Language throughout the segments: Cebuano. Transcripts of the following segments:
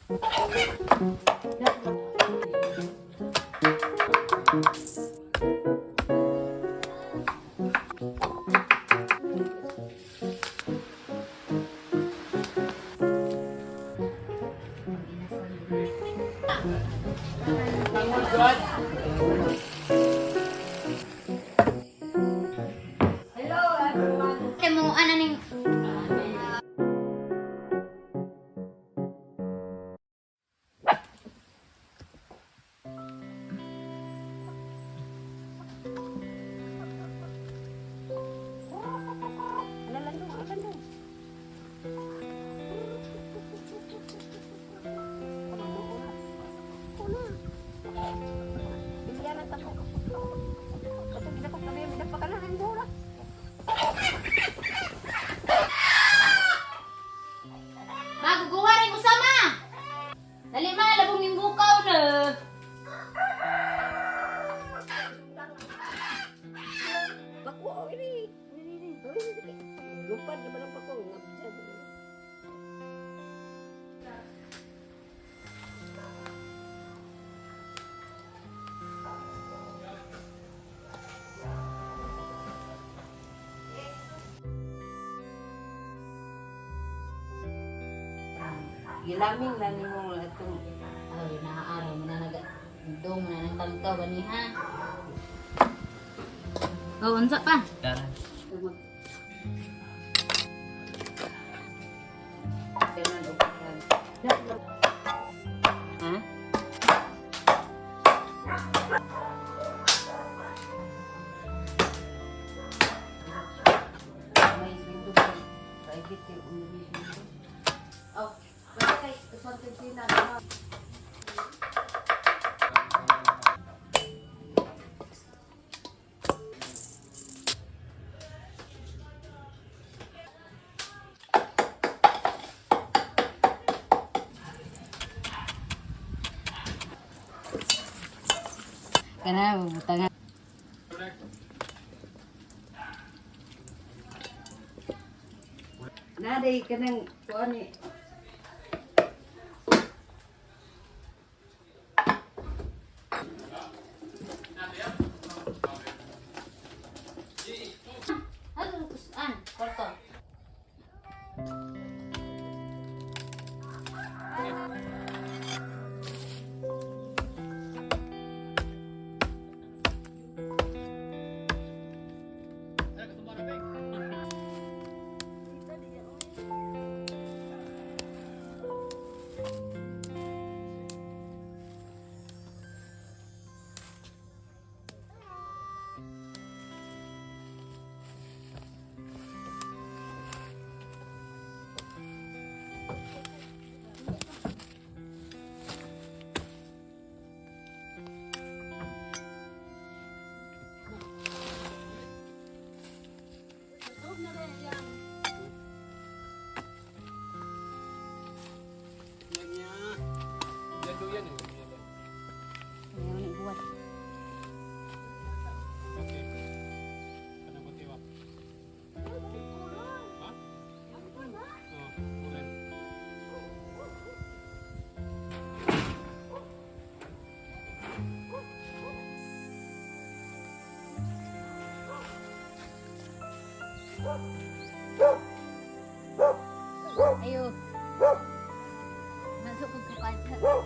Kay mo ana ning. Maguguha rin usama. Dali ma, labong yung bukaw na. Pako ini. Lupad naman ang pako. Gilaming na nimo atong. Ay, naaaraw mo na naga. Dong na nang tangkaw gani ha. Oh, unsa pa? Tara. Ha? May sundo ba? Private yung university. Oh, wala kay usang sina na. Kana butangan. Naday kanang kuan ni. Ano kusan? Kwarto. Ayaw na buhat. Ayo. Masuk ko kapadya.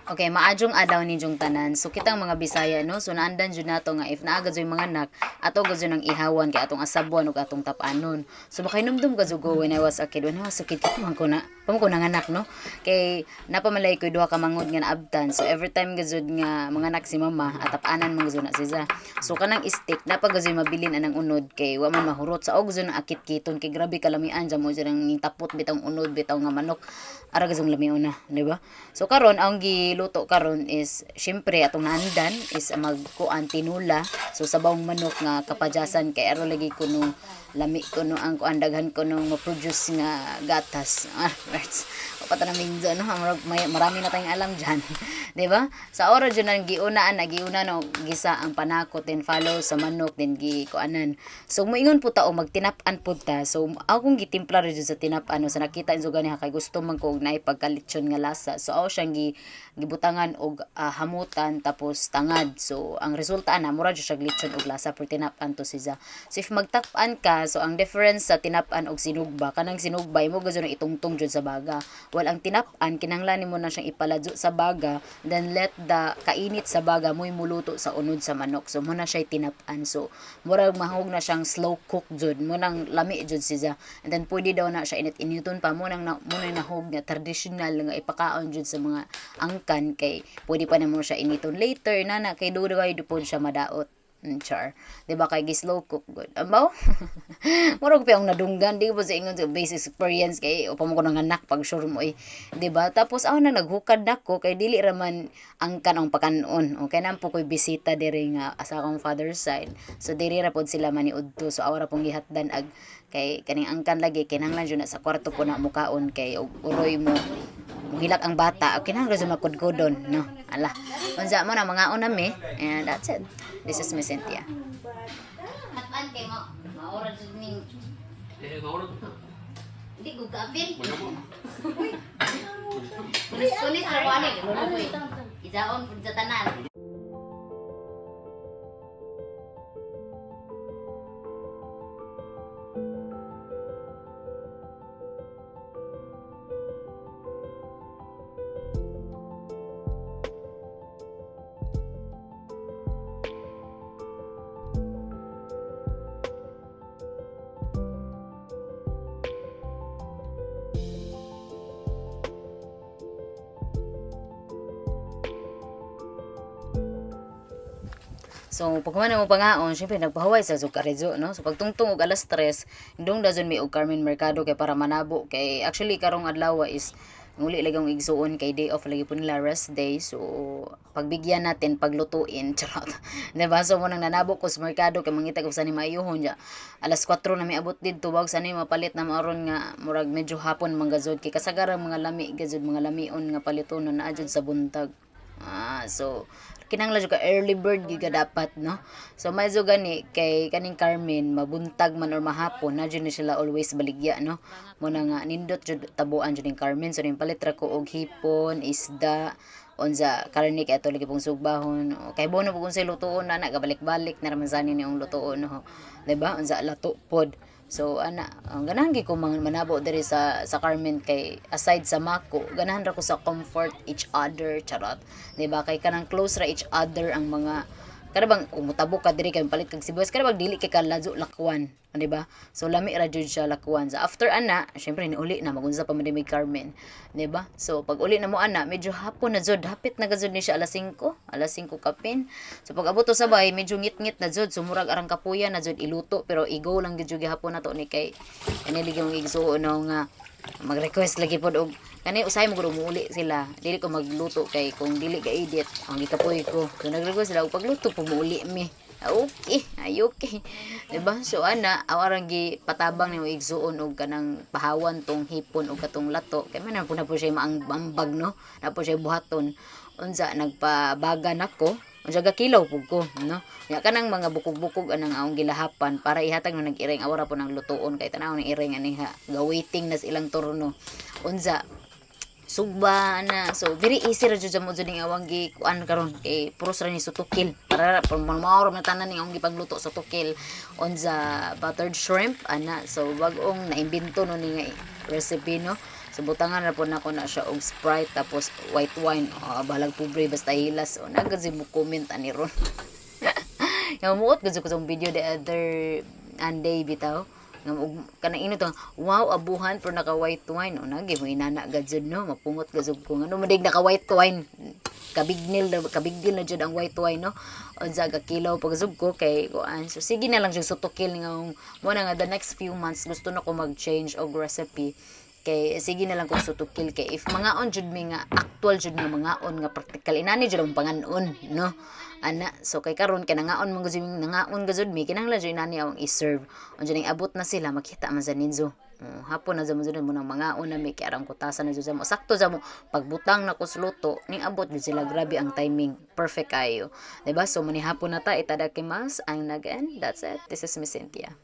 Okay, maadjong adlaw ninyong tanan. So kitang mga Bisaya, no, so naandan jud nato nga if naa gud mga anak, ato gud nang ihawan kay atong asabwan ug atong tap-anon. So makahinumdum gud ko when I was a kid. When I was a kid, man ko na, pamo ko nanganak, no? Kay napamalay ko duha ka mangod nga naabtan. So every time gud nga mga anak si mama, atap-anan man gud na siya. So kanang stick napa gud mabilin anang unod kay wa man mahurot sa og na akit-kiton kay grabe kalamian jam mo jud ang tapot bitang unod bitaw nga manok. Ara gud lamion na, di ba? So karon ang giluto karon is syempre atong naandan is magkuan tinula. So sabawng manok nga kapadyasan kay aro lagi kuno lami kuno ang kuan, daghan kuno ma-produce nga gatas. Ah, words. Pa ta namin no, may, marami na tayong alam diyan. Di ba? Sa ora jud nang giunaan na giuna no gisa ang panakot, then follow sa manok, then gi kuanan. So moingon po ta o magtinap-an pud ta. So akong gitimpla ra jud sa tinap-an, no, sa nakita inso gani kay gusto man ko og naay pagkalitson nga lasa. So ako siyang gibutangan og hamutan tapos tangad. So ang resulta ana mura jud siya litson og lasa pero tinap-an to siya. So if magtap-an ka, so ang difference sa tinap-an og sinugba, kanang sinugba imo gud na itungtong jud sa baga. While ang tinap-an kinahanglan nimo na siyang ipaladyo sa baga, then let the kainit sa baga mo'y muluto sa unod sa manok. So mo na siya tinap-an. So murag mahog na siyang slow cook jud. Mo nang lami jud siya. And then pwede daw na siya init-initon pa mo nang na, mo nang nahog nga traditional nga ipakaon jud sa mga angkan kay pwede pa namo siya initon later na kay dugay po siya madaot. Char. 'Di ba kay gi-slow cook good. Ambaw? Murag pa ang nadunggan, di ko sa ingon sa basic experience kay upa mo ko nanganak pag sure mo eh. 'Di ba? Tapos ako na naghukad nako kay dili ra man angkan ang pakanon. Okay na po ko'y bisita diri nga sa akong father's side. So diri ra pod sila maniudto. So awra pong gihatdan ag kay kaning angkan lagi kinahanglan jud na sa kwarto po na mukaon kay og uroy mo muhilak ang bata, kinahanglan jud makudkodon, no? Ala, unsa mo na mangaon nami and that's it. This is Miss Cynthia. Tan kay mo maura jud ning Eh, maurot na. Hindi ko kaapil. Wala mo. Kunis-kunis ra ko ani lolo ko. Isaon pud sa tanan. So, pag human mo pangaon, syempre nagpahuway sa Zucarezo, no? So, pagtungtong og alas 3, indong dazon mi og Carmen Mercado kay para manabo. Kay actually, karong adlaw is nguli lagi ang igsuon kay day off lagi po nila, rest day. So, pagbigyan natin, paglutuin, charot. Diba? So, mo nang nanabo ko sa merkado kay mangita ko sa ni maayuhon ja. Alas 4 na mi abot didto, wag sa ni mapalit na maaron nga murag medyo hapon manggazod kay kasagaran mga lami gazod, mga lamion nga palitonon naa jud sa buntag. Ah, so kinahanglan jud ka early bird gyud ka dapat, no? So medyo gani kay kaning Carmen mabuntag man or mahapon na jud ni sila always baligya, no? Mo na nga nindot jud tabuan jud ning Carmen. So ning palit ra ko og hipon, isda, unsa karne kay ato lagi pong sugbahon. O, kay bono pug unsay lutuon na nagabalik-balik na raman sani ni ang lutuon, no? 'Di ba? Unsa lato pod. So ana, ang ganahan gyud ko mga manabo diri sa Carmen kay aside sa mako, ganahan ra ko sa comfort each other, charot. 'Di ba? Kay kanang close ra each other ang mga kada bang umutabok ka diri kay palit kag sibuyas, kada bang dili kay ka ladyo lakwan, di ba? So lami ra jud siya lakwan. So after ana, syempre ni uli na magunsa pa man may Carmen, di ba? So pag uli na mo ana, medyo hapon na jud, hapit na gazud ni siya alas 5, alas 5 kapin. So pag abot to sa bahay, medyo ngit-ngit na jud, so murag arang kapuya na jud iluto, pero igo lang gid jud gihapon na to ni kay ani lagi mong igsuon no nga mag-request lagi pod og kani usahay mo gud muuli sila, dili ko magluto kay kung dili ka edit ang gikapoy ko. So nag-request sila og pagluto po muuli mi. Ah, okay, ay okay, diba? So ana awarang gi patabang nimo igsuon og kanang pahawan tong hipon og katong lato kay man na po siya maambag, no? Na po siya buhaton. Unsa nagpabaga nako, unsa gakilaw pug ko, no? Nya kanang mga bukog-bukog anang aong gilahapan para ihatag no nag-iring awara po ng lutuon kay tanaw ng iring aniha ga waiting na sa ilang turno. Unsa sugba na, so very easy ra jud mo jud ning awang gi kuan karon kay puros ra ni sutukil para mao ra tanan ning awang gipagluto sa tukil. Unsa buttered shrimp ana, so bag-ong naimbento no ni nga recipe, no? So butangan ra po nako na siya og Sprite tapos white wine. Oh, bahalag pobre basta hilas. O nagad mo comment ani ron. Nga muot gud ko sa video the other anday bitaw. Nga og kanang ino to, wow, abuhan pero naka white wine. O nagi mo inana gad jud, no, mapungot gud ko ngano madig naka white wine. Kabignil na kabigdil na jud ang white wine, no. Unsa ka kilaw pagsug ko kay kuan. So sige na lang jud sutukil nga mo na nga the next few months gusto na ko mag-change og recipe kay sige na lang kung sutukil kay if mangaon jud mi nga actual jud nga mangaon nga practical inani jud ang panganon, no, ana. So kay karon kay nangaon man gud nangaon gud mi, kinahanglan jud inani ang i-serve. Unsa ning abot na sila makita man sa ninyo. Oh, hapon na sa mo jud mo nang mangaon na mi kay arang kutasan na jud sa mo, sakto sa mo pagbutang na ko sa luto ning abot jud sila. Grabe ang timing, perfect kayo, diba? So manihapon na ta. Itadakimasu ang nag-end. That's it. This is Miss Cynthia.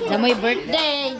Sa mo'y birthday.